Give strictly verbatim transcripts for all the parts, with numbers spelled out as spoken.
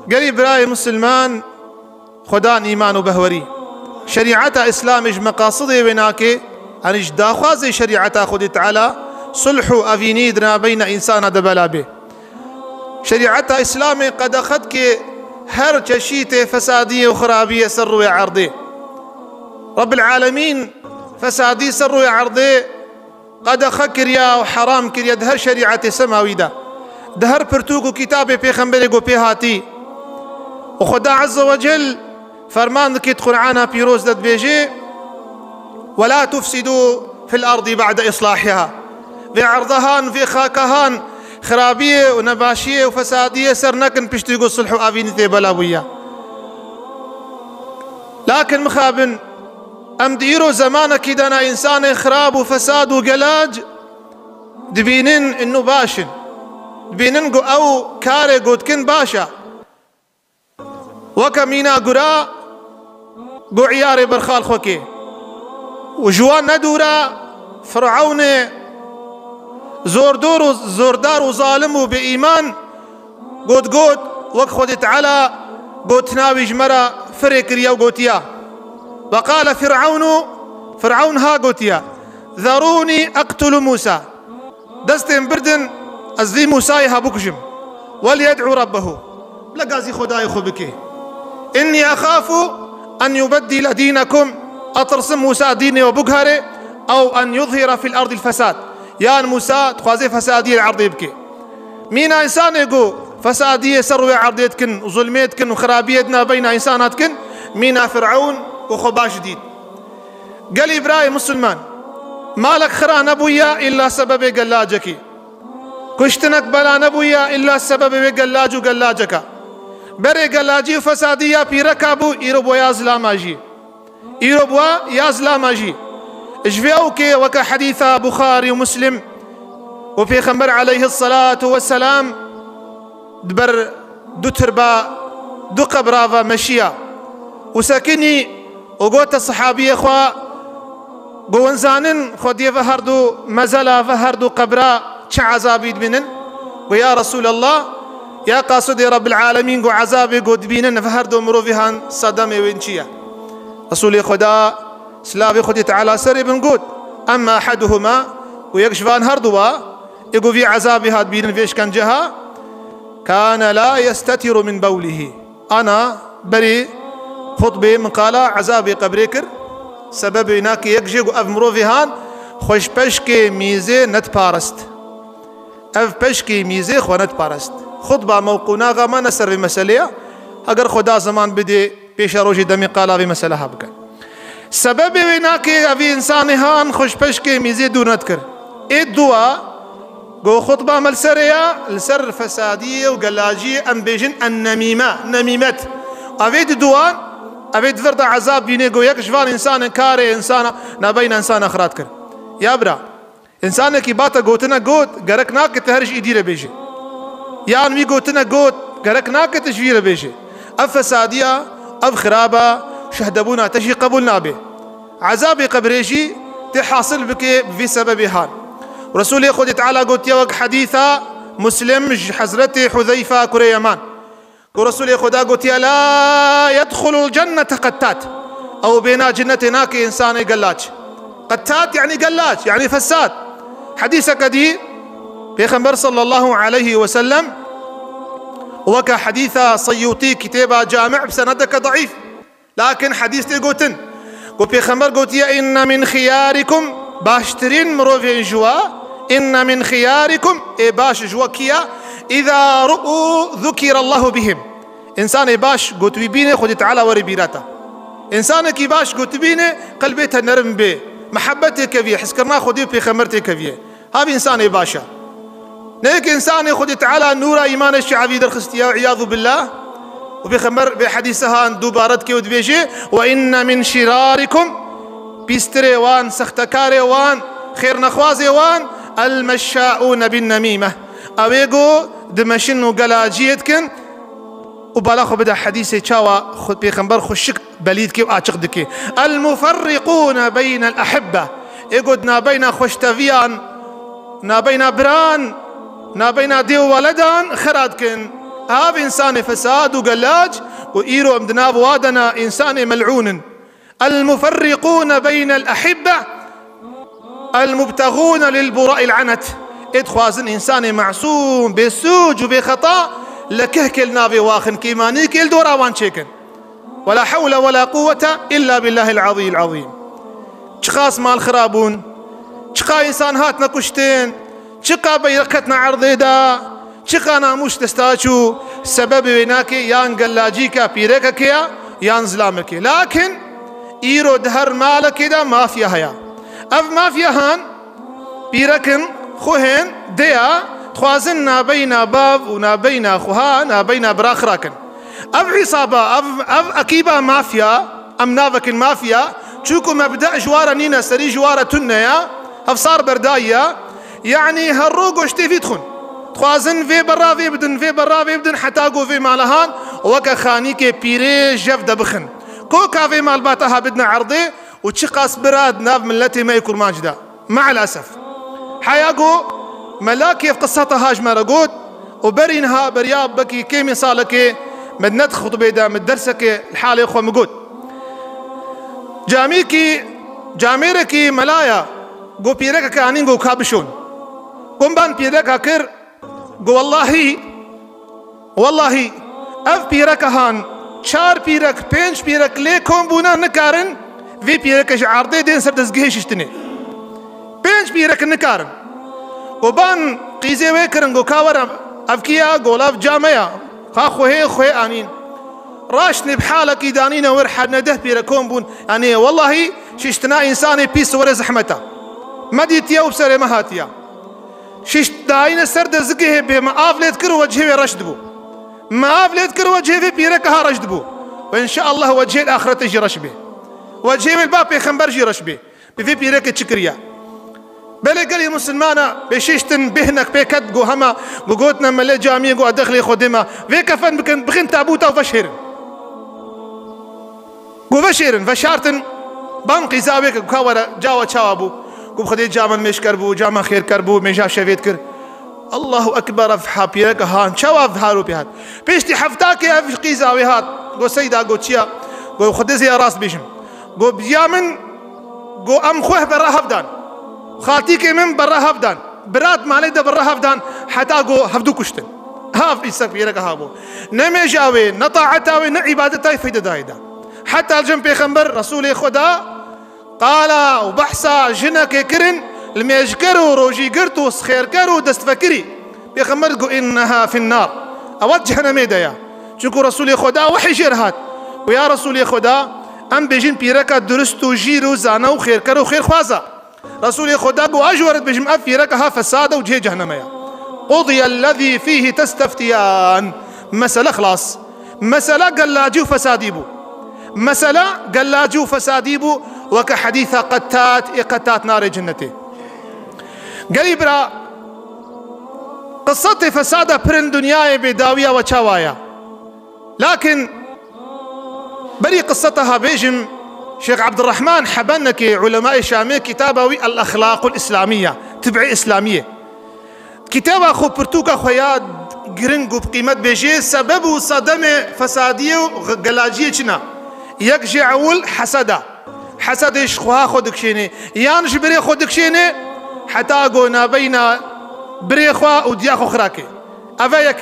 Gelî birayê misilman, xwedan îman û behwerî. Şerîeta Îslamê ji meqasidê wê nake, yanî ji daxwazê şerîeta Xwedê Teala sulh û evînî di navbeyna însana de bela bê. Şerîeta Îslamê qedexe dike her çeşîtê fesadiyê û xirabiyê ser rûyê erdê. Rebbil Alemîn fesadî ser rûyê erdê qedexe kiriya û heram kiriye di her şerîetê semawî de. Di her pirtûk û kitabê pêxemberê ku pê hatî. Û Xweda Azze ve Cel ferman dike di Qur'ana pîroz de dibêje, "Ve la tufsidû fil erdî ba'de islahiha." Vê erdehan, vê xakahan xirabiyê û nebaşiyê û fesadiyê ser nekin piştî ku sulh û evînî tê bela bûye. Lakin mixabin, em di îro zemanekî de ne, însanên xirab û fesad û gelac dibînin, innu baş in. Dibînin ku ew karê ku dikin baş e. Weke mîna gura ku îyarê berxal xwe kê. Û ji wan ne dûr e Firewnê zordor û zordar û zalim û bêîman got, got, wek Xwedê Teala gotina wî ji me re firê kiriye û gotiya. Ve qale Fir'ewnu, Fir'ewn ha gotiye, "Zerûnî eqtulu Musa." Destên birdin, ez vî Musayê ha bikujim. "Wel yed'u Rabbehu." Bila gazî Xwedayê xwe bike. "Inni exafu en yubeddile dînekum." Etirsim Musa dînê we biguhere, "ew en yuzhira fil erdil fesad." Yan Musa dixwaze fesadiyê li erdê bike. Mîna însanê ku fesadiyê ser rûyê erdê dikin, zulmê dikin û xirabiyê di navbeyna însana dikin, mîna Firewn ku xwe baş dît. Gelî birayê misilman, malek xira nebûye îlla sebebê gelacekî. Kuştinek bela nebûye îlla sebebê wê gelac û gelaceka. Berê gelacî û fesadî ya pîreka bû, îro bû ya zilama jî. Îro bû ya zilama jî. Ji vê ewkê weke hedîsa Buxarî û Muslim û Pêxember aleyhisselatu vesselam di ber du tirba, du qebra ve meşiya û sekinî û gote sehabiyê xwe, got, "Hûn zanin Xwediyê ve her du mezela ve her du qebra çi ezabî dibînin?" Got, "Ya Resûlallah, ya qasûdê Rebbil Alemîn, got, ezabê got dibînin ve her du mirovî han sedemê wên çi ye?" Resûlê Xweda, silavê Xwedê Teala serê bin, got, "Emma ehaduhuma," got, "Yek ji van her du wa, ê got vî ezabê hat bînin vê işkenceha, kane la yestetiru min bawlihi." Ana berê xutbê min qala ezabê qebrê kir. Sebebê nake yek jê ku ev mirovê han xwe ji peşkê mîzê nediparist. Ev peşkê mîzê xwe nediparist. Xutba me û qonaxa me ne ser vê meselê ye. Heger Xweda zeman bidê, pêşerojê demê qala vê meseleha bikin. Sebebê wê nake evî însanê han xwe ji peşkê mîzê dûr nedikir. Ê dua ku xutba me li serê ye, li ser fesadiyê û gelaciyê em bêjin en nemîme, nemîmet. Evê di duan, evê di vir de ezab bînê ku yek ji van însanên karê însana nabeyna însana xira dikir. Ya bira, însanekî ba te gotinek got, gerek nake te her ji îdî re bêjî. Yan wî gotinek got, gerek nake te ji vî re bêjî. Ev fesadiya, ev xiraba, şehdebûna te jî qebûl nabe. Ezabê qebrê jî tê hasil bike bi vî sebebê han. Resûlê Xwedê Teala gotiye wek hedîsa Muslim ji Hezretê Huzeyfa kurê Yeman. Ku Resûlê Xweda gotiye, "La yedxulul cennete qettat." Ew bêhna cennetê nake însanê gelac. Qettat yani gelac, yani fesad. Hedîseke dî Pêxember sallallahu aleyhi ve sellem weke hedîsa Seyyûtî kitêba Cami bi senedeke deîf. Lakin hedîs tê gotin. Ku Pêxember gotiye, "Inne min xiyarikum," baştirîn mirovên ji wa, "inne min xiyarikum," ê baş ji we kiya, "îza ru'u zukirallahu bihim." Însanê baş ku tu wî bînê, Xwedê Teala werê bîra te. Însanekî baş ku tu bînê, qelbê te nerm bê, mihebet tê keviye, hizkirina Xwedê û Pêxember tê keviye. Hav însanê baş e. Ne yek însanê Xwedê Teala nûra îmanê ji çavî derxistiye, îyazû billah. Û Pêxember vê hedîse han dubare dike û dibêje, "Ve inne min şirarikum," pîstirê wan, sextekarê wan, xêrnexwazê wan, "el meşşaûne bin nemîme." Ew ê ku dimeşin û gelaciyê dikin û bala xwe bide hedîsê çawa xwe Pêxember xwe şik belî dike û açiq dike. "El muferriqûne beynel ehibbe." Ê ku di nabeyna xweşteviyan, nabeyna biran, nabeyna dê û weledan xera dikin. Ev însanê fesad û gelac û îro em di nav wa de ne, însanê mel'ûn in. المفرقون بين الأحبة المبتغون للبراء العنت. Ê dixwazin însanê masûm, bê sûc û bê xeta li kehkê li navê waxin, kêmanîkê li dora wan çêkin. ولا حول ولا قوة إلا بالله العلي العظيم. Çiqas mal xira bûn, çiqa însan hatine kuştin, çiqa beyrek ketine erdê de, çiqa namûs desta çû, sebebê wê nake yan gelacîka pîrekekê ya, yan zilamekê. Lakin îro di her malekê de mafya heye. Ev mafya han pîrek in, xwehên, deya, dixwazin nabeyna bav û nabeyna xweha, nabeyna bira xira kin. Ev îsaba, ev, ev ekîba mafya, em navekin mafya, çunku mebde ji wa re nîne, serî ji wa re tune ya, hevsar berdayî ya, yanî her ro goştê vî dixwin. Dixwazin vê berra vê bidin, vê berra vê bidin, heta ku vê malehan weke xanîkê pîrê jev de bixin. Koka vê malbata ha bidine erdê û çiqas bira di nav miletê me yê kurmanc de. Me'lesef. Heya ku melakê ev qiseta ha ji me re got û berî niha beriya bekî kêmî salekê min net xutbê de, min dersekê li halê xwe min got. Camîkî, camêrekî melaya, got pîrekeke anîn got ka bişon. Got min ban pîreka kir, got wellahî, wellahî, ev pîreke han, çar pîrek, pênc pîrek lê kom bûne nikarin vê pîreke ji erdê dên ser dezgehê şiştinê. Pênc pîrek nikarin. Got ban qîzê wê kirin, got ka were, ev kî ya? Got wela ev came ya. Ka xwehê, xwehê anîn. Raştine bi halekî danîne wir, herne deh pîrek kom bûn. Yanî wellahî şiştina însanê pîs were zehmet e. Me dîtiye û bi serê me hatiye. Şişt dayîne ser dezgehê bê me av lê dikir û wecihê wê reş dibû. Me av lê dikir wecihê vê pîreke ha reş dibû. Û înşeallah wecihê li axretê jî reş bê. Wecihê wê li ba pêxember jî reş bê. Bi vê pîrekê çi kiriye? Belê gelê misilmana bê şiştin bê hinek pê ket, got hema, got gotine melê camiyê, got edexlê xwe dê me. Vê kefen bikin, bixin tabûta û veşêrin. Got veşêrin, veşartin, ban qîza wê kir, got ka were, cawa çawa bû? Got bi Xwedê caman mêşker bû, caman xêrker bû, mêja şevê dikir. Allahu Ekber, ev ha pîreke han, çawa ev haro pê hat? Piştî hefta ke ev qîza wê hat. Got seyda, got çiya? Got Xwedê zê ya rast bêjim. Got biya min, got em xweh berra hev dan. Xaltîkê min berra hev dan. Birat malê de berra hev dan. Heta got hevdû kuştin. Hav îsek pîreke ha bû. Ne mêja wê, ne taeta wê, ne îbadeta wê feyde dayê de. Heta li cem pêxember, Resûlê Xweda, qala û behsa jinekê kirin, li mêjker û rojîgirt û xêrker û destvekirî. Pêxember got, "Inneha finnar." Ewa di cehenemê de ya. Çunku Resûlê Xweda wehî jê re hat. Û ya Resûlê Xweda, em bêjin pîreka durist û jîr û zana û xêrker û xêrxwaza. Resûlê Xweda got, "A ji we re dibêjim, ev pîreka ha fesad e û cihê ceheneme ye." Qudiyellezî fîhî testeftiyan. Mesele xilas. Mesele gelacî û fesadî bû. Mesele gelacî û fesadî bû, weke hedîsa Qettat, ê Qettat narê cinnetê. Gelî bira, qiseta fesada pir in dinyayê bêdawiya we çawa ye. Lakin berî qiseta ha bêjim, Şêx Ebdurrehman Hebenekê, ulemayê Şamê, kitaba wî El-Exlaqul Îslamîye, Tib'ê Îslamiyê. Kitêba xwe, pirtûka xwe ya giring û bi qîmet bêjê, sebeb û sedemê fesadiyê û gelaciyê çi ne? Yek jê ewil hesed e. Hesedê ji xweha xwe dikişênê, yan ji birê xwe dikişênê, heta ku nabeyna birê xwe û diya xwe xira kê. Ev e yek.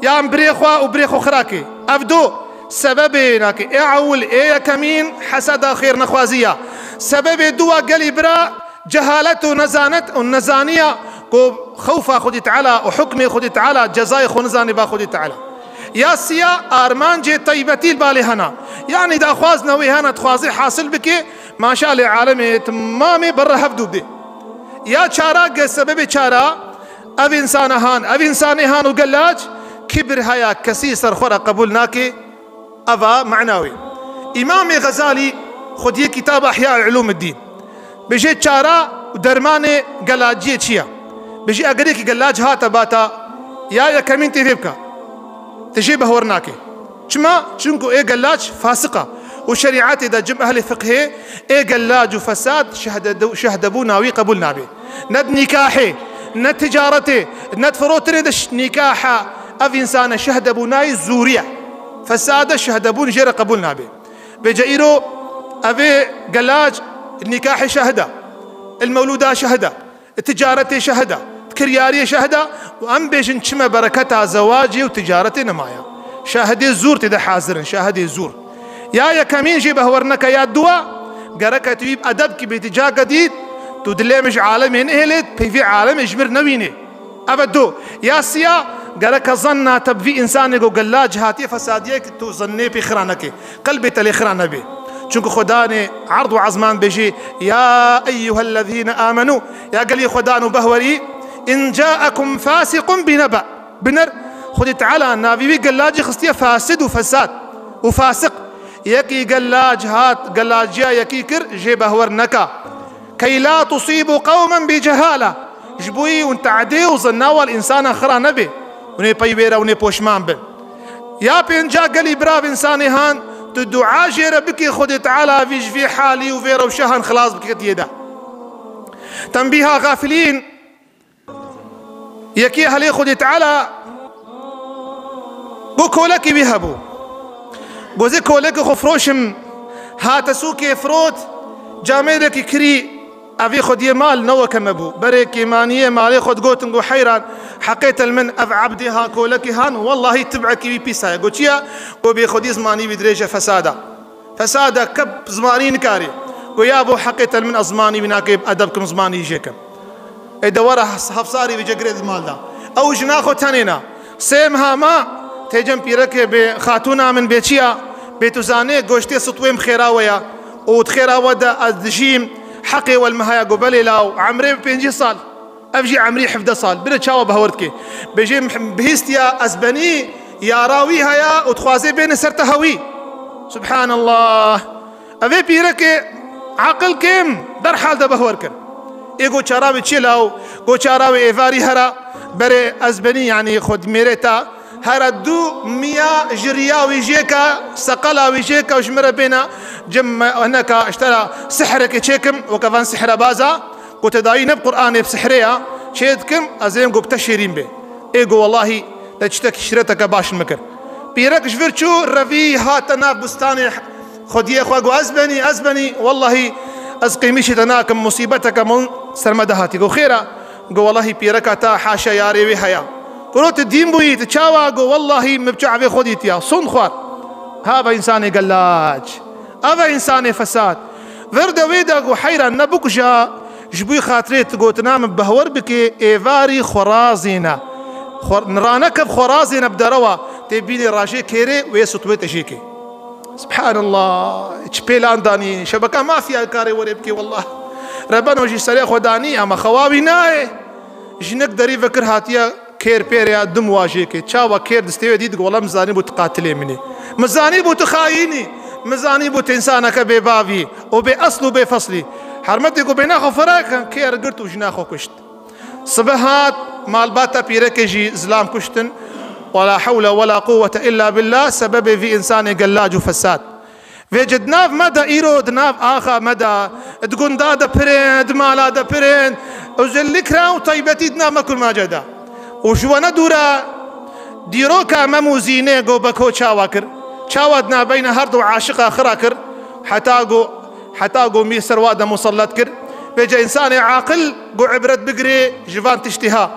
Yan birê xwe û birê xwe xira kê. Ev du sebebê nake. Ê ewil, ê yekemîn heseda xêrnexwazî ya. Sebebê dû wa gelî bira, cehalet û nezanet û nezaniya ku xewfa Xwedî Teala û hukmê Xwedî Teala, cezayê xwe nizanî ba Xwedî Teala. Ya siya, armancê teybetî li balê hena. Yanî daxwazna wê hena, dixwazê hasil bike, maşa lê alemê timamê berre hevdû bidê. Ya çara, ge sebebê çara, ev însana han, ev însanê han û gelac, kibir haya, kesî ser xwe re qebûl nake. Eva mana wê. Îmamê Xezalî xwediyê kitaba Ihya Ulûmiddîn, bêjê çara û dermanê gelaciyê çi ye? Bêjê eger yekî gelac hate bata, ya yekemîn têvê bike. Tijê behwer nake. Çima? Çunku ê gelac fasik e. Û şerîetê de cem ehlê fiqhê ê gelac û fesad şehde-, şehdebûna wî qebûl nabe. Ne di nîkahê, ne ticaretê, ne di firotinê de ş-, nîkaha Ev însane şehde bû nayê zûriye. Fesade şehde bûn jê re qebûl nabe. Vêce îro evê gelac nikahê şehda, il mewlûda şehda, ticaretê şehda, kiryariyê şehda û em bêjin çime bereketa zewacê û ticaretê nemaya. Şahidê zûr tê de hazir in, şahidê zûr. Ya yekemîn jê behwer neke ya dua, gereke tu wî edeb kî bê tu cake dît, tu dilê min ji alemê nehêlêt, peyvê alemê ji mir newînê. Eve do. Ya siya, gereke zanna te bi vî însanê ku gelac hatiye fesadiyek tu zannê pê xira neke. Qelbê te lê xira nebe. Çunku Xudanê erd û ezman bêjê, "Ya eyyuhellezîne amenû", ya gelî Xudan û behwerî, "in caekum fasiqun bi nebe." Biner, Xwedê Teala navî wî gelacî xistiye fasid û fesad û fasiq. Yekî gelac hat, gelaciya yekî kir, jê behwer neka. Key la tusîbu qewmen bi cehale. Ji bo yî hûn tehdê û zinna wal însana xira nebe. Hûn ê pey wê re hûn ê poşman bin. Ya pênca gelî birav însanê han, tu dua jê re bikê Xwedê Teala vî ji vî halî û vê rewşa han xilas bike tiyê de. Tenbîha gafilîn, yekê helê Xwedê Teala got kolekî wî hebû. Got zê kolekê xwe firoşim, hate sûkê firot, camêrekî kirî, evê xwediyê mal ne weke me bû. Berê kêmaniyê malê xwe digotin, got heyran, heqê te li min ev ebdê ha kolekî han, wellahî tibekî wî pîs heye. Got çi ye? Got bê xwedî zimanî wî dirêj e fesada. Fesada kep zimanî nikarî. Got ya bo heqê te li min ez zimanî wî nakê edeb kim zimanî jê kim. Ê de were hefsarî vê cegirê di mal da. Ew jina xwe tenê na. Sê meha ma tê cem pîrekê bê xatûna min bê çiya, bê tu zanê goştê sitwê min xêra we ya. Û di xêra we de ez dijîm, heqê we li min heye. Got belê law, emrê pêncî sal. Ev jî emrî hevdeh sal. Bire çawa behwer dike. Bêjê bihîstiya ez benî yara wî heye û dixwazê bêne ser te hewî. Subhanallah. Evê pîrekê aqil kêm derhal de behwer kir. Ê got çara wê çi law? Got çara wê êvarî hera berê ez benî, yanî xwe mêrê ta. Hera du miya ji riya wî jêka, seqela wî jêka û ji min re bêna cem me hineka ji te re sihrekê çêkim, weke van sihrebaza. Got te dayî ne bi Qur'anê, bi sihrê ya çê dikim, ez êm got bi te şêrîn bê. Ê got wellahî te çitek şîreteke baş min kir. Pîrek ji vir çû revî hate nav bustanê xwediyê xwe, got ez benî, ez benî, wellahî ez qîmîşî te nakim, musîbeteke min ser me de hatî. Got xêra, got wellahî pîreka ta haşa yarê wê heya. Got tu dîn bûyî, tu çawa? Got wellahî min bi çavê xwe dîtiya, sond xwar. Ha be însanê gelac. Ev e însanê fesad. Vir de wê de got heyran ne bikuja, ji bo xatirê tu gotina min behwer bike, êvarî xwe razîne. Xwe, raneke xwe razîne bi derewa, tê bînê rajê kêrê wê sutwê te jê ke. Subhanallah, çi pêlan danî, şebeka mafya karê werê bike wallah. Rebeno jî serê xwe danî, ama xewa wî nayê. Jinik derî vekir hatiye, kêr pêrê ya dim wajê ke. Çawa kêr distê wê dî, digo, "Wela min zanîbû tu qatilê min î. Min zanîbû tu xayîn î. Min zanîbû tu însaneke bêbav î û bê esl û bê fesl î." Hermetê ku bêhna xwe fira kin, kêr girt û jina xwe kuşt. Sibe hat, malbata pîrekê jî zilam kuştin. Wela hewle wela quwwete illa billah, sebebê vî însanê gelac û fesad. Vêce di nav me de îro, di nav axa me de, di gunda de pir in, di mala de pir in, özellikle û taybetî di nav me kurmace de. Û ji we ne dûr e, dîroka Mem û Zînê go Beko çawa kir, çawa di navbeyna her du aşiqa xira kir, heta go, heta go mî ser wa de musallet kir. Vêce însanê aqil go ibret bigirê ji van tiştî ha.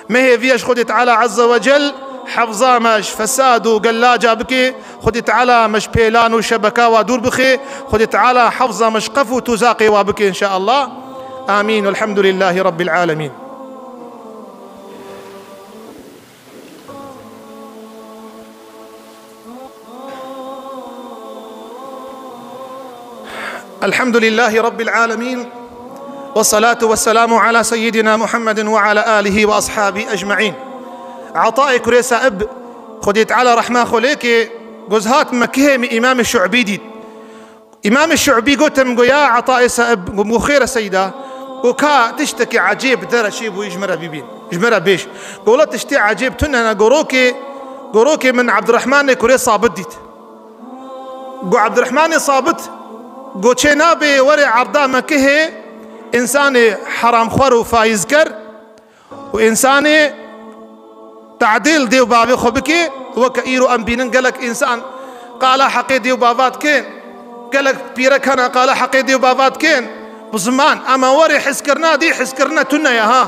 Me hêviye ji Xwedê Teala Azze ve Cel hefza me ji fesad û gelaca bike. Xwedê Teala me ji pêlan û şebeka wa dûr bixe. Xwedê Teala hefza me ji qef û tuzaqê wa bike înşaallah. Amîn. Elhamdulillahî Rabbil Alemîn. Elhamdulillahî Rabbil Alemîn. Ve salatu ve selamu ala seyyidina Muhammedin ve ala alihi ve ashabi ecmaîn. Ataê kurê Saib, Xwedê Teala rehma xwe lê ke, goz hat Mekihê min Îmamê Şu'bî dît. Îmamê Şu'bî gotim, go ya Ataê Saib, go xêr e seyda, go ka tiştekî ecêb dere çêbûyî ji me re bibîn, ji me re bêj. Go wela tiştê ecêb tune ne, go rokê, go rokê min Ebdirehmanê kurê Sabit dît. Go Ebdirehmanê Sabit, go çê nabe were erda Mekihê, însanê heramxwer û faîzker û însanê Tadîl dê û bavê xwe bike, weke îro em bînin gelek însan qala heqê dê û bava dikin. Gelek pîrek hene qala heqê dê û bava dikin. Bi ziman, ema werê hizkirina dî, hizkirina tune ye ha.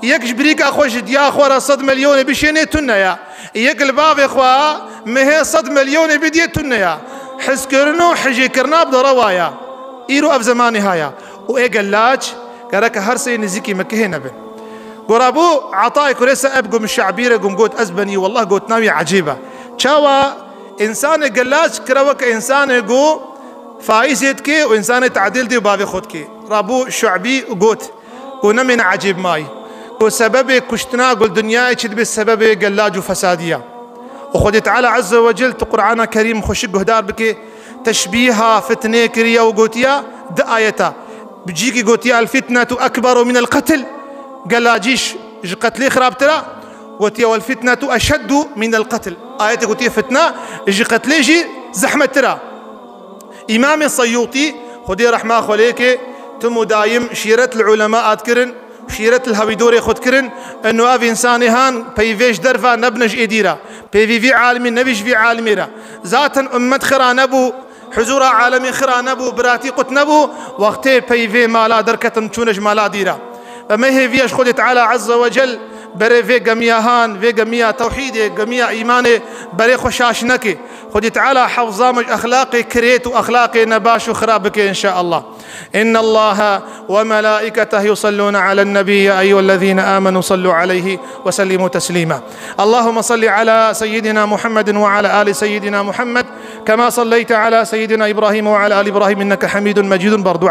Yek ji birîka xwe ji diya xwe re sed milyonê bişênê tune ye. Yek li bavê xwe mehê sed milyonê bidiyê tune ye. Hizkirin û hijêkirina bi derewa ye. Îro ev zemanê haya. Û ê gelac gereke her sey nizîkî mekihê nebin. Gora bû Etayê kurê se eb gum Şe'bî re gum got ez benî, wallah gotina wî ecêb e. Çawa însanê gelac kire weke însanê ku faîzê dike û însanê tadîl dê û bavê xwe dike. Rabû Şe'bî got ku nemêne ecêb mayî. Ku sebebê kuştina gul dinyayê çi dibe sebebê gelac û fesadî ye. Û Xwedê Teala Azze ve Cel tu Qur'ana Kerîm xweşik guhdar bike, teşbîha fitnê kiriye û gotiye di ayeta. Bi cîkî gotiye, "El fitnetu ekberu minel qetl." Gelacî ji, ji qetlê xirabtir e. Gotiye, "Wel fitnetu eşeddu minel qetl." Ayetê gotiye, "Fitne ji qetlê jî zehmettir e." Îmamê Seyûtî, Xwedê rehma xwe lê ke, tim û dayim şîret li ulema dikirin, şîret li hewîdorê xwe dikirin, eno ev însanê han peyvê ji derva nebine ji êdî re. Pêvî vî alimî nebî ji vî alimî re. Zaten ummet xira nebû, huzura alemî xira nebû, biratî qut nebû, wextê peyvê mala derketin çûne ji mala dî re. Ve me hêviye ji Xwedê Teala Azze ve Cel berê vê gemiya han, vê gemiya tewhîdê, gemiya îmanê berê xwe şaş neke. Xwedê Teala hefza me ji exlaqê kirêt û exlaqê nebaş û xirab bike înşaallah. إن الله وملائكته يصلون على النبي، يا أيها الذين آمنوا صلوا عليه وسلموا تسليما. اللهم صل على سيدنا محمد وعلى آل سيدنا محمد، كما صليت على سيدنا إبراهيم وعلى آل إبراهيم إنك حميد مجيد. برضو